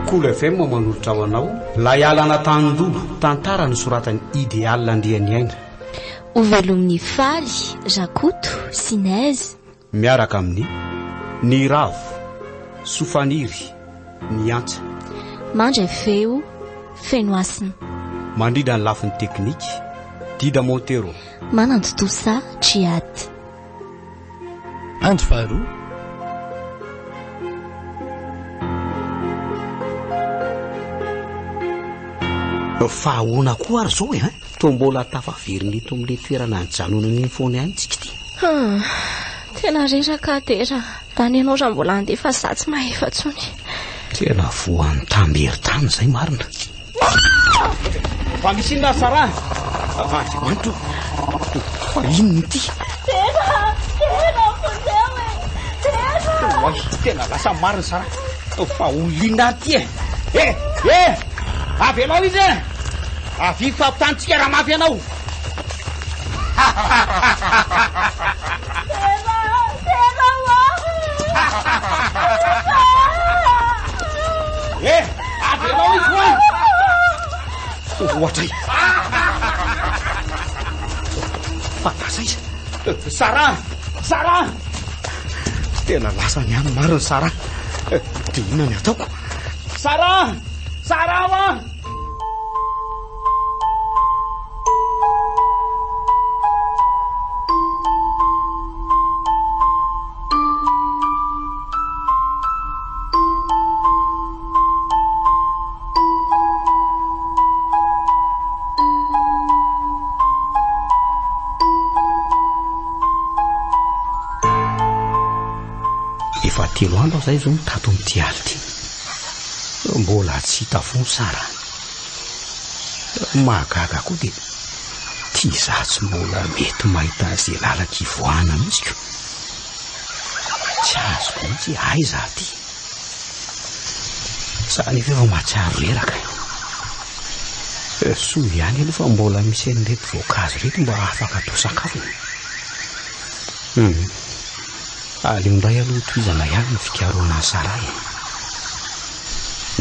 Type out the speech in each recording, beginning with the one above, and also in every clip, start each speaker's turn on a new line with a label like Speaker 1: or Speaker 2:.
Speaker 1: Kolo FM manolotra ho anao Lay alana tandolo, tantara nosoratan'i Ideal Andrianiaina.
Speaker 2: Ho velomin'i Faly, Rakoto sy Neige.
Speaker 1: Miaraka amin'ny Niravo, Sofaniry, Ny Antsa.
Speaker 2: Mandray feo, Fenohasina.
Speaker 1: Mandrindra ny lafiny teknika, Dida Montero.
Speaker 2: Manantontosa, Djihad.
Speaker 3: Andro faharoa.
Speaker 1: Fa ahoana koa ary izao e an? Toa mbola tafaverina eto amin'ilay toerana nijanonana iny foana ihany tsika ity.
Speaker 2: Hum, tena reraka aho Dera. Lany ianao raha mbola handeha fa za tsy mahefa intsony.
Speaker 1: Tena voan'ny tambery tany izay marina. Fa misy inona Sarah? Andriamanitra o! Fa inona ity?
Speaker 2: Dera! Dera! Vonjeo e! Dera!
Speaker 1: Oay, tena lasa marina Sarah. Fa olona inona ary ity e? Eh! Eh! Avelao izy e! Avia hifampitantsika raha mafy ianao. Eh, avelao izy hoy. Ohatray. Fa lasa izy. Sarah, Sarah. Tena lasa ny any marina Sarah. Dia inona ny ataoko? Sarah, Sarah hoa. Efa telo andro aho izay izao no tato amin'ity ala ity. Mbola tsy hita foana Sarah. Mahagaga koa dia ty izaho tsy mbola mety mahita ze lalan-kivoahana mihitsy ko. Tsy azoko mihitsy hoe aiza aho ty. Za nefa efa mahatsiaro reraka. Soa ihany aloha fa mbola misy an'ireto voankazo ireto mba afaka atao sakafo e. Hum. Aleo indray aloha tohizana ihany ny fikarohana an'i Sarah e.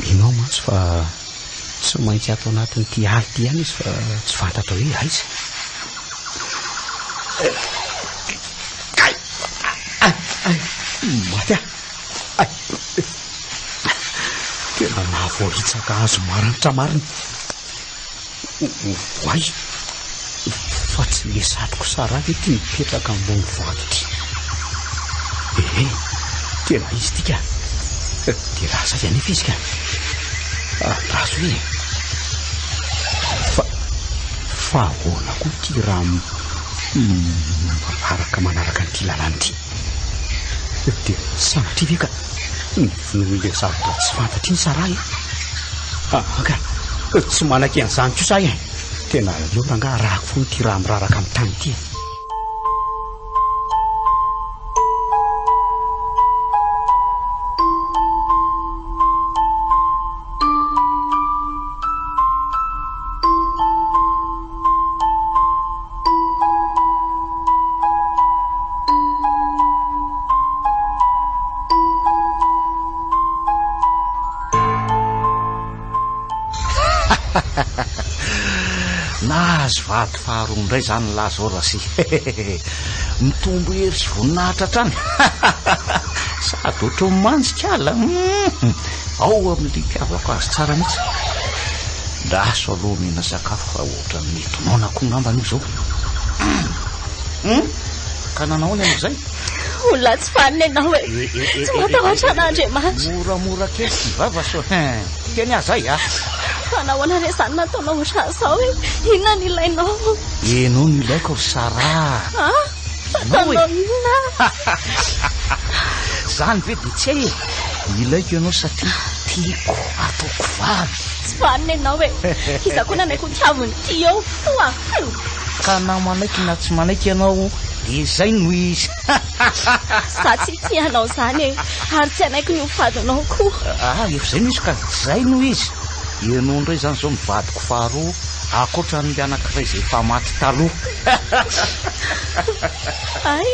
Speaker 1: Mino aho mantsy fa tsy maintsy ato anatin'ity ala ity ihany izy fa tsy fantatra hoe aiza. Kay! Ay! Ay! Maty aho! Ay! Tena nahavoahitsaka hazo maranitra marina. Oay! Fa tsy le satroko Sarah ve ty mipetraka ambony vato ty? Ehe, tena izy ty ka! Dia lasa aiza anefa izy ka? Andraso e! Fa, fa ahoana koa ty raha miraraka manaraka an'ity lalana ity? Dia sanatria ve ka novonoin'ilay zavatra tsy fantatra iny Sarah e? Ah ka, tsy manaiky an'izany kosa aho e! Tena aleo rangahy arahako foana ity raha miraraka amin'ny tany ity e!
Speaker 4: Nahazo vady faharoa indray izany lahy izao Rasy. Mitombo hery sy voninahitra hatrany. Sady ohatran'ny manjika ala. Ao amin'ilay itiavako azy tsara mihitsy. Ndraso aloha omena sakafo fa ohatran'ny mety noana koa angamba io izao. Hum! Ka nanao ahoana ianao izay?
Speaker 2: Olona tsy vanona ianao e! Tsy matahotra an'Andriamanitra.
Speaker 4: Moramora kely ty vava sao hein! Teny aho izay a!
Speaker 2: Fa nahoana re izany nataonao ohatran'izao e? Inona no ilainao?
Speaker 4: Ianao no ilaiko ry Sarah.
Speaker 2: Ah! Ataonao inona?
Speaker 4: Izany ve dia tsy hay e! Ilaiko ianao satria tiako ataoko vavy.
Speaker 2: Tsy vanona ianao e! Iza koa nanaiky ho tiavin'ity eo? Toa ahy!
Speaker 4: Ka na manaiky na tsy manaiky ianao dia izay no izy.
Speaker 2: Za tsy tia anao izany e! Ary tsy hanaiky ny ho vadinao koa.
Speaker 4: Ah, efa izay no izy ka! Izay no izy! Ianao indray izany izao no vadiko faharoa ankoatra an'ilay anankiray izay efa maty taloha.
Speaker 2: Hay!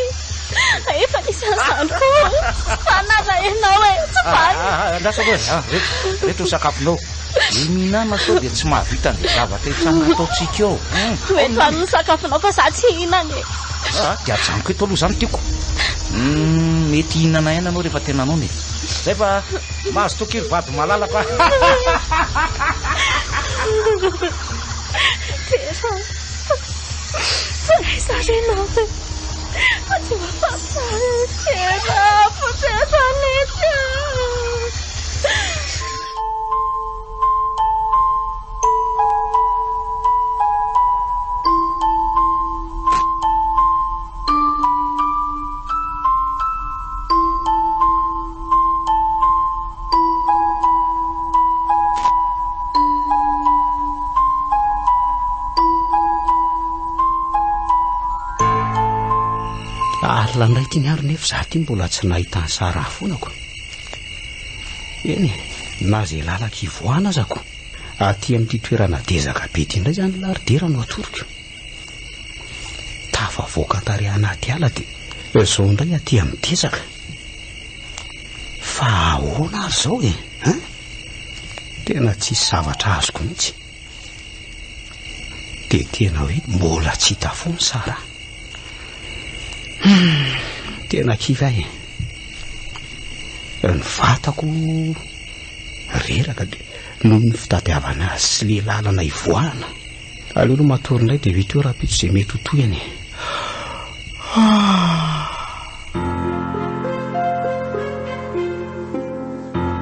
Speaker 2: Efa nisy an'izany koa! Tsy vanona ianao e! Tsy izany.
Speaker 4: Andraso aloha e. Reto, reto ny sakafonao. Dia mihinana sao dia tsy mahavita an'izay zavatra hitranga ataontsika eo.
Speaker 2: Hoento any ny sakafonao fa za tsy hihinana e.
Speaker 4: Ah, dia ajanoko eto aloha izany tiako. Mety hihinana ihany ianao rehefa tena noana e. Zay fa mahazo toky ry vady malalako a.
Speaker 2: Dera, fa aiza re ianao e? Fa tsy mba fantatra e. Dera, vonjeo tanety a.
Speaker 1: Alina indray ity ny andro nefa izaho ity mbola tsy nahita an'i Sarah foana ko. Eny e, na izay lalaka ivoahana aza ko. Aty amin'ity toerana dezaka be ity indray izany lahy ry Dera no atoriko. Tafavoaka tarehy anaty ala dia izao indray aty amin'ny dezaka. Fa ahoana ary izao e? Hein? Tena tsisy zavatra azoko mihitsy. Dia tena hoe mbola tsy hita foana Sarah. Hum, tena kivy aho e. Ny vatako reraka dia noho ny fitadiavana azy sy le lalana ivoahana. Aleo aloha matory indray dia vita eo rahampitso izay mety ho tohiny e.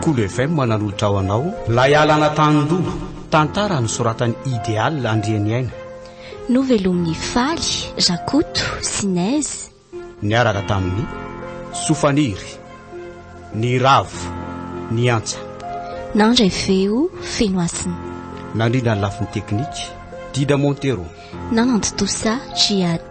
Speaker 1: Kolo FM nanolotra ho anao Lay alana tanin-dolo, tantara nosoratan'i Ideal Andrianiaina.
Speaker 2: Novelomin'i Faly, Rakoto sy Nez.
Speaker 1: Niaraka tamin'i Sofaniry, Niravo, Niantsa.
Speaker 2: Nandray feo Fenohasina.
Speaker 1: Nandrindra ny lafiny teknika, Dida Montero.
Speaker 2: Nanantontosa, Djihad.